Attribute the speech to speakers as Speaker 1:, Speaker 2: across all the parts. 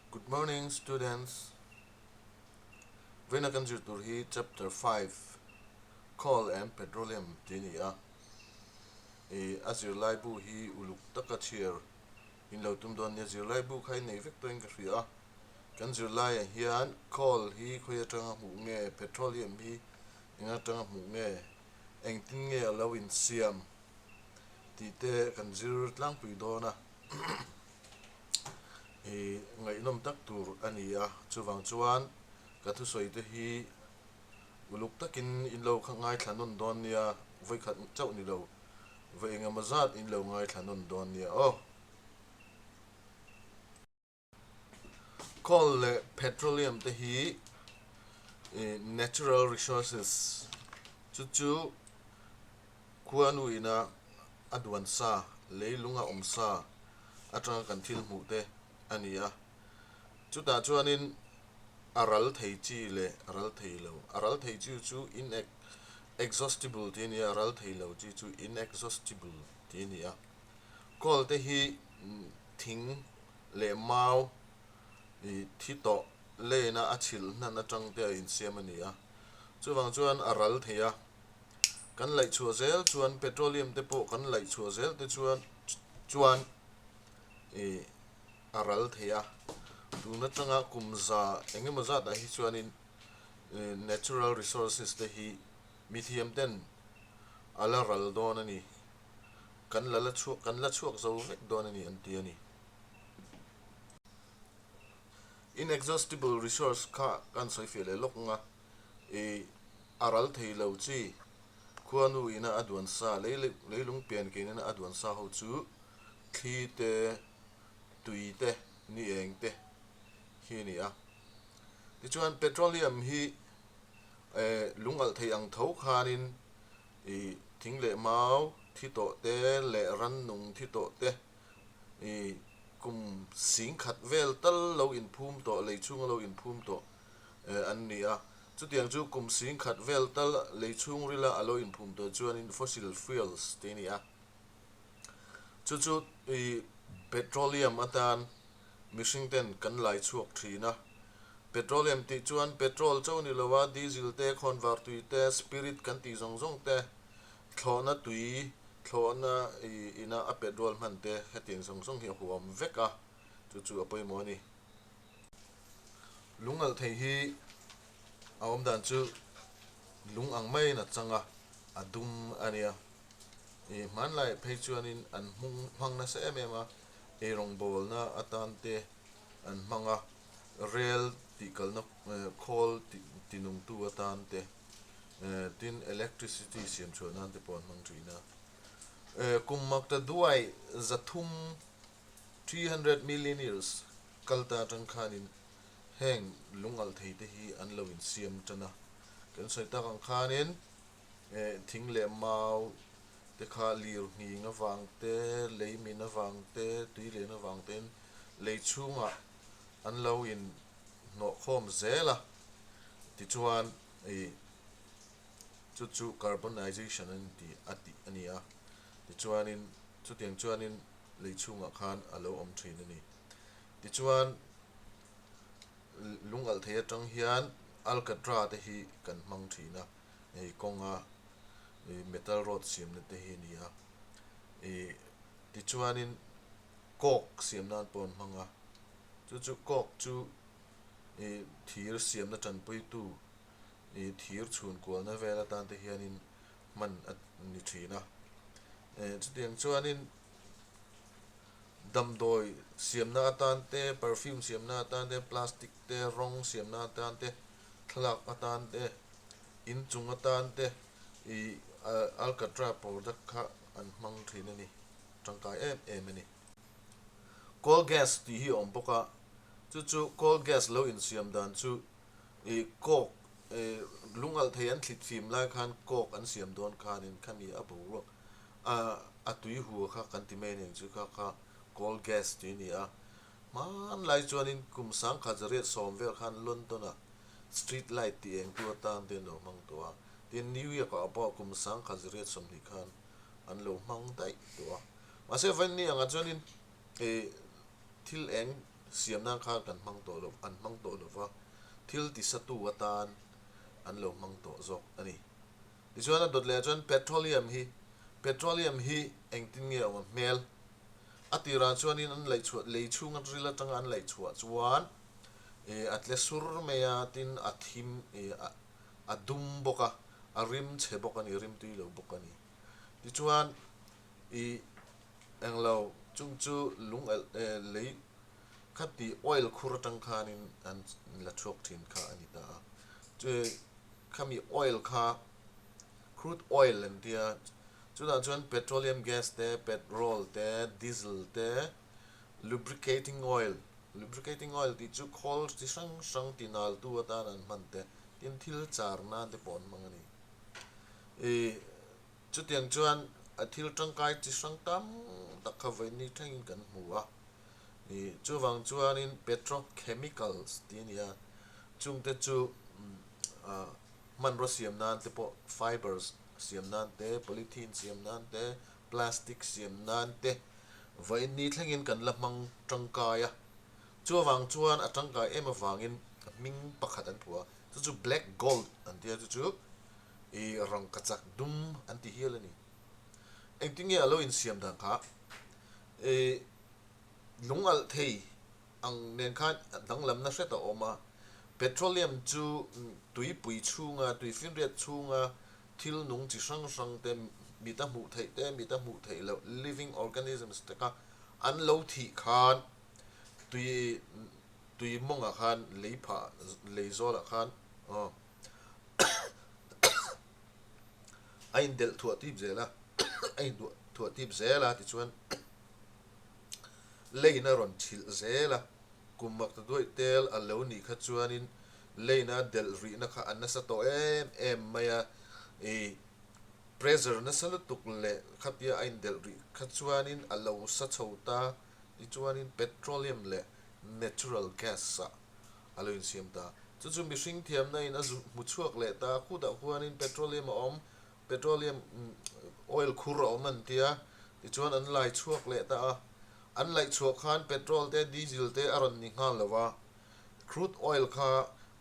Speaker 1: Good morning students. Vawiina kan zir tur hi chapter 5 Coal and Petroleum tih a ni a. Ih a zirlai bu hi uluk taka chhiar in lo tum dawn nia zirlai bu kha i nei vek tawhin ka hria a. Kan zirlaiah hian coal hi khawi atanga hmuh nge petroleum hi eng atanga hmuh nge engtin nge a lo insiam tih te kan zir tlangpui dawn a. Ih ngaihnawm tak tur a ni a, chuvang chuan ka thusawi te hi uluk takin in lo ngaithla nawn dawn nia, vawikhat chauh ni lo, vawi engemaw zat in lo ngaithla nawn dawn nia aw. Coal leh petroleum te hi natural resources chu chu khuanu ina a duan sa, leilung a awm sa atanga kan thil hmuh te a ni a. Chutah chuanin a ral thei chi leh a ral thei lo, a ral thei chi chu inexhaustible tih a ni a, a ral thei lo chi chu inexhaustible tih a ni a. Coal te hi thing leh mau ih thi tawh lane a a chhilh hnan atang te a insiam a ni a, chuvang chuan a ral thei a, kan laih chhuah zel chuan petroleum te pawh kan laih chhuah zel te chuan chuan ih a ral thei a, tun atanga kum za eng emaw zat ah hi chuanin ih natural resources te hi mithiam ten a la ral dawn a ni. Kan la la chhuak kan la chhuak zo vek dawn a ni an ti a ni. Inexhaustible resource kha kan sawi fiah leh lawk ang a, ih a ral thei lo chi khuanu ina a duan sa lei leilung pian kein ina a duan sa ho chu thli te tui te ni eng te hi a ni a. Tichuan petroleum hi eh lung alh thei ang tho khanin I thing leh mau thi tawh te leh rannung thi tawh te, i kum sing khat vel tal lo inphum tawh, lei chhunga lo inphum tawh an ni a. Chutiang chu kum sing khat vel tal lei chhung rila a lo inphum tawh chuanin fossil fuels tih a ni a. Chu chu i petroleum atan mihring ten kan lai chhuak thin a. Petroleum tih chuan petrol cho ni lo a, diesel te, khawnvar tui te, spirit kan tih zawng zawng te, thlawhna tui, thlawhna ina a petrol hman te hetiang zawng zawng hi a huam vek a, chu chu a pawimawh a ni. Lungalh thei hi a awm dan chu lung ang maiin a chang a, a dum a nia. Ih hmanlai phei chuanin an hmung hmang nasa em em a, eirawngbawlna atan te an hmang a, rel tih kalna khawl ti nungtu atan te tin electricity siam chhuah nan te pawh an hmang thin a. Kum makta duai zathum, 300 million years, kal ta atang khanin heng lungalh thei te hi an lo insiam tan a. Kan sawi tak ang khanin thing leh mau te kha lir nghing avang te, lei min avang te, tui len avang tein lei chhungah an lo in hnawh khawm zel a, tichuan ih chu chu carbonization an tih a tih a ni a, tichuanin chutiang chuanin lei chhungah khan a lo awm thin a ni. Tichuan lungalh thei atang hian alcatra te hi kan hmang thin a, hei kawnga ih metal rod siamna te hi a ni a, ih tichuanin coke siam nan pawh an hmang a, chu chu coke chu ih thir siamna tanpuitu ih thir chhun kualna vel atan te hianin hman a ni thin a, eh chutiang chuanin damdawi siamna atan te, perfume siamna atan te, plastic te, rawng siamna atan te, thlalak atan te, inchung atan te ih alcatra product kha an hmang thin a ni. tangkai em em a ni. Coal gas tih hi a awm bawk a, chu chu coal gas lo insiam dan chu ih coke ih lungalh thei an thlit fim lai khan coke an siam dawn khanin khami a boruak a a tui hua kha kan ti mai a ni ang chu kha kha coal gas tih a ni a. Hmanlai chuanin kum sangkhat zariat sawm vel khan London ah street light tih eng tu atan te an lo hmang tawh a, tin New York ah pawh kum sangkhat zariat 20 khan an lo hmang daih tawh a. Mahse vawiin ni angah chuanin ih thil eng siam nan khan kan hmang tawh lo, an hmang tawh lo va, thil tisatu atan an lo hmang tawh zawk a ni. Tichuan a dawt leh ah chuan petroleum hi, petroleum hi engtin nge a awm a hmel? A tirah chuanin an laih chhuah, lei chhunga ril atanga an laih chhuah chuan ih a tle sur mai a, tin a thim ih a dum bawk a, a rim chhe bawk a ni, rim tui lo bawk a ni. Tichuan ih englo chung chu lung elh eh lei khati oil khur atang khanin an la chhuak thin kha a ni ta a, chu khami oil kha crude oil an tia chutah chuan petroleum gas te petrol te diesel te lubricating oil lubricating oil tih chu khawl chi hrang hrang ti nal tu atan an hman te tin thil char nan te pawh an hmang a ni ih chutiang chuan a thil tangkai chi hrang tam tak kha vawiin thlengin kan hmu a. Ih chuvang chuanin petrochemicals tih a ni a, chungte chu ah hmanraw siam nan te pawh fibres siam nan te, polythene siam nan te, plastic siam nan te vawiin ni thlengin kan la hmang tangkai a. Chuvang chuan a tangkai em avangin hming pakhat an phuah a, chu chu black gold an ti a, chu chu ih rangkachak dum an ti hial a ni. Engtin nge a lo insiam dan kha? Ih lung alh thei ang nen khan danglamna hret a awm a, petroleum chu tuipui chhunga, tuifinriat chhunga thil nung chi hrang hrang te mit a hmuh theih te, mit a hmuh theih loh living organisms te kha an lo thih khan tui tui mawngah khan lei phah lei zawlah khan aw a indelh thuah tip zel a, a induah thuah tip zel a tichuan Lane a rawn chhilh zel a, kum mak ta duaih tel a lo nih kha chuanin lane a delh rihna kha a nasa tawh em em mai a, ih pressure nasa lutuk leh khatia a indelh rih kha chuanin a lo sa chho ta, tichuanin petroleum leh natural gas ah a lo insiam ta. Chu chu mihring thiamna in a zu hmu chhuak leh ta, khutah khuanin petroleum a awm, Petroleum oil khur a awm an tia, tichuan an lai chhuak leh ta a. An laih chhuah khan petrol te diesel te a rawn ni nghal lo va, crude oil kha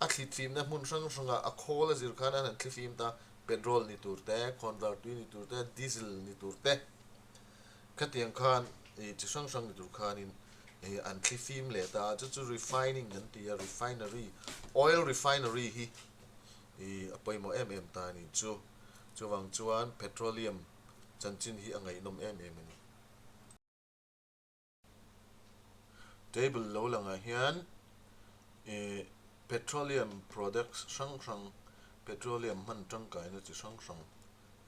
Speaker 1: a thlitfimna hmun hrang hrangah a khawl a zir khan an han thlifim ta, petrol ni tur te, khawnvar tui ni tur te, diesel ni tur te khatiang khan ih chi hrang hrang ni tur khanin ih an thlifim leh ta a, chu chu refining an ti a, refinery, oil refinery hi I a pawimawh em em ta a ni chu. Chuvang chuan petroleum chanchin hi a ngaihnawm em em a ni. Table lo langah hian i petroleum products hrang hrang, petroleum hman tangkaina chi hrang hrang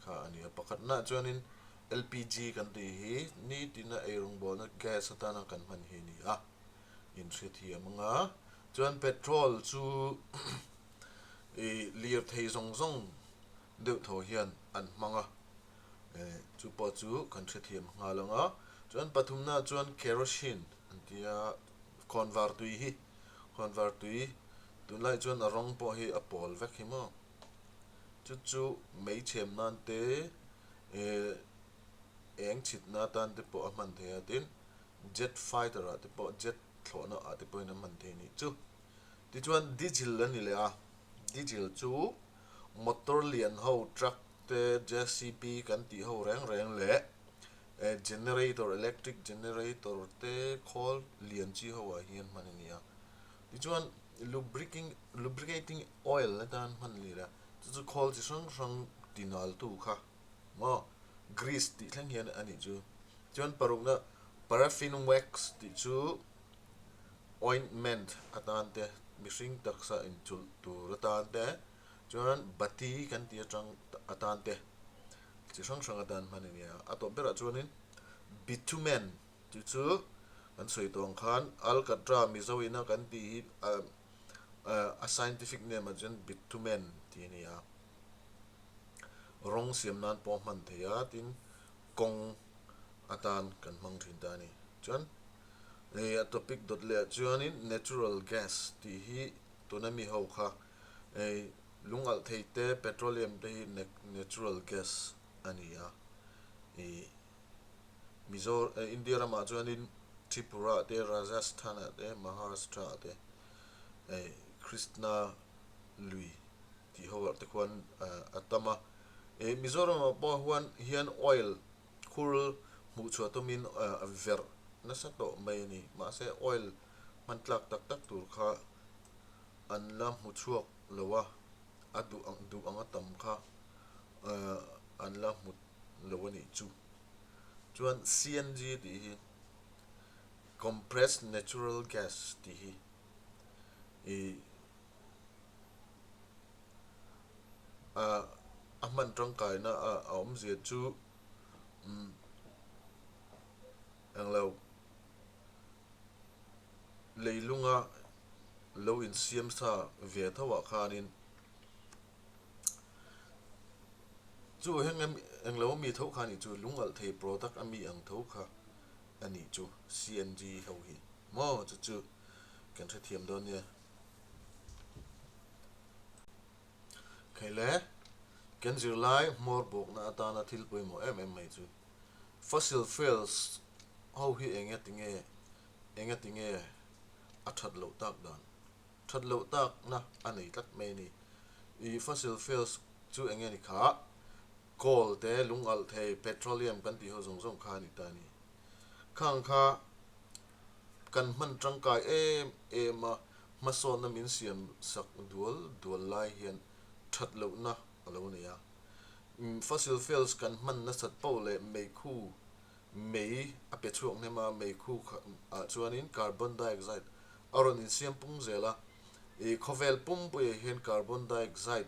Speaker 1: kha a ni a. Pakhatnaah chuanin LPG kan tih hi nitina eirawngbawlna gas atana kan hman hi a ni a, inhrethiam anga. Chuan petrol chu Ih lirthei zawng zawng deuh tho hian an hmang a, eh chu pawh chu kan hrethiam nghal ang a, chuan pathumna chuan kerosene an ti a, khawnvar tui hi, khawnvar tui tunlai chuan a rawng pawh hi a pawl vek hi maw, chu chu mei chhem nan te eh eng chhitna atan te pawh a hman thei a, tin jet fighter ah te pawh jet thlawhna ah te pawhin a hman thei a nih chu. Tichuan diesel a ni leh a, diesel chu motor lian ho truck te JCB kan tih ho reng reng leh generator electric generator te khawl lian chi ho ah hian hman a ni a. Tichuan lubriking lubricating oil atan hman a ni leh a, chu chu khawl chi hrang hrang ti nal tu kha maw grease tih thleng hian a nih chu. Chuan parukna paraffin wax tih chu ointment atan te mihring taksa inchulh tur atan te chuan bati kan tih atang atan te chi hrang hrang atan hman a ni a, a tawp berah chuanin bitumen tih chu kan sawi tawh ang khan alcatra mizo ina kan tih hi ah a scientific name ah chuan bitumen tih a ni a, rawng siam nan pawh a hman thei a tin kawng atan kan hmang thin ta a ni chuan. Hei a topic dawt leh ah chuanin natural gas tih hi tuna mi ho kha hei lung alh thei te petroleum te hi natural gas a ni a ih Mizo India ramah chuanin. Tripura te, Rajasthan ah te, Maharashtra ah te hei Krishna lui tih ho ah te khuan a tam a. Ih Mizoram ah pawh huan hian oil khur hmuh chhuah tumin a verh nasa tawh mai a ni. Mahse oil hman tlak tak tak tur kha an la hmu chhuak lo a, a duh ang duh anga tam kha an la hmu lo a nih chu. Chuan CNG tih hi Compressed Natural Gas tih hi ih a hman tangkaina a awmzia chu umm englo leilunga lo insiam sa ve tho ah khanin Chu heng englo a mi tho kha a nih chu lung alh thei product a mi ang tho kha a nih chu CNG ho hi maw chu chu kan hrethiam dawn nia. Khaile kan zirlai hmawr bawkna atana thil pawimawh em em mai chu fossil fuels ho hi eng tinge eng tinge a that loh tak dan. That loh takna a nei tlat mai a ni. I fossil fuels chu eng nge ni kha? Coal te, lung alh thei, petroleum kan tih ho zawng zawng kha a ni ta a ni. Khang kha kan hman tangkai em em a, hmasawnna min siam sak dual dual lai hian that lohna a lo nei a. Fossil fuels kan hman nasat poh leh meikhu Mei a pe chhuak hnem a, mei khu ah chuanin carbon dioxide a rawn insiam pung zel a. I khawvel pumpuiah hian carbon dioxide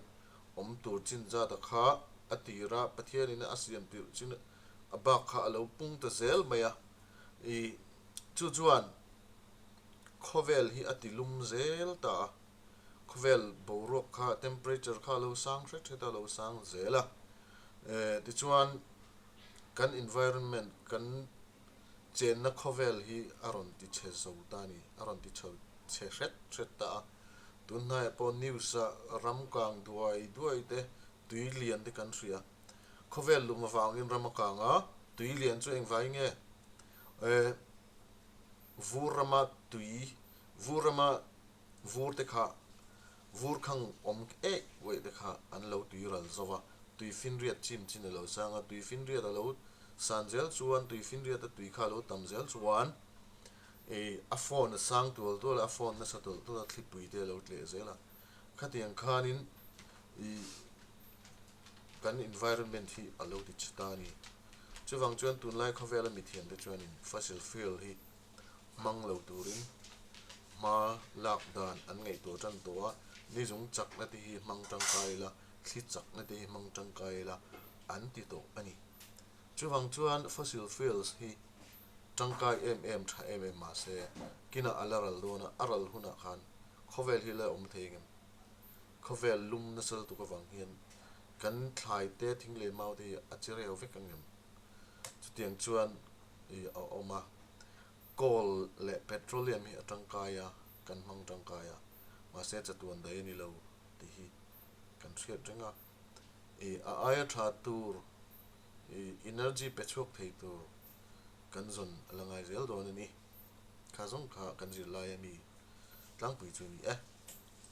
Speaker 1: awm tur chin zat a kha a tir a, Pathianin a siam tirh chin a bak kha a lo pung ta zel mai a. I chu chuan khawvel hi a ti lum zel ta a, khawvel boruak kha temperature kha a lo sang hret hret a, a lo sang zel a. Tichuan. Kan environment, kan chenna khawvel hi a rawn ti chhe zo ta a ni, a rawn ti chho chhe hret hret ta a. Tun hnaiah pawh news a ram kang duai duai te, tui lian te kan hria. Khawvel lum avangin ram a kang a, tui lian chu engvai nge? Eh, vur rama tui, vur rama Vur te kha vur khang awm eih uaih te kha an lo tui ral zo va, tui finriat chim chin a lo sang a, tui finriat a lo san zel chuan tui finriat a tui kha a lo tam zel chuan ih a phone a sang tual tual a, a phone nasa tual tual a, thlipui te a lo tleh zel a, khatiang khanin ih kan environment hi a lo ti chhe ta a ni. Chuvang chuan tunlai khawvela mithiamte chuanin fossil fuel hi hmang lo turin hma lak dan an ngaihtuah tan tawh a, ni zung chakna te hi hmang tangkai ila, thli chakna te hi hmang tangkai ila an ti tawh a ni. Chuvang chuan fossil fuels hi tangkai em em tha em em mah se kinah a la ral dawn a, a ral hunah khan khawvel hi la awm thei engem? Khawvel lum nasa lutuk avang hian kan thlai te thing leh mau te hi a che reu vek angem? Chutiang chuan ih a awm a, coal leh petroleum hi a tangkai a, kan hmang tangkai a, mahse chatuan daih a ni lo tih hi kan hriat reng a. Ih a aia tha tur ih energy pe chhuak thei tur kan zawn a la ngai zel dawn a ni. Kha zawng kha kan zirlai a mi tlangpui chu a ni e.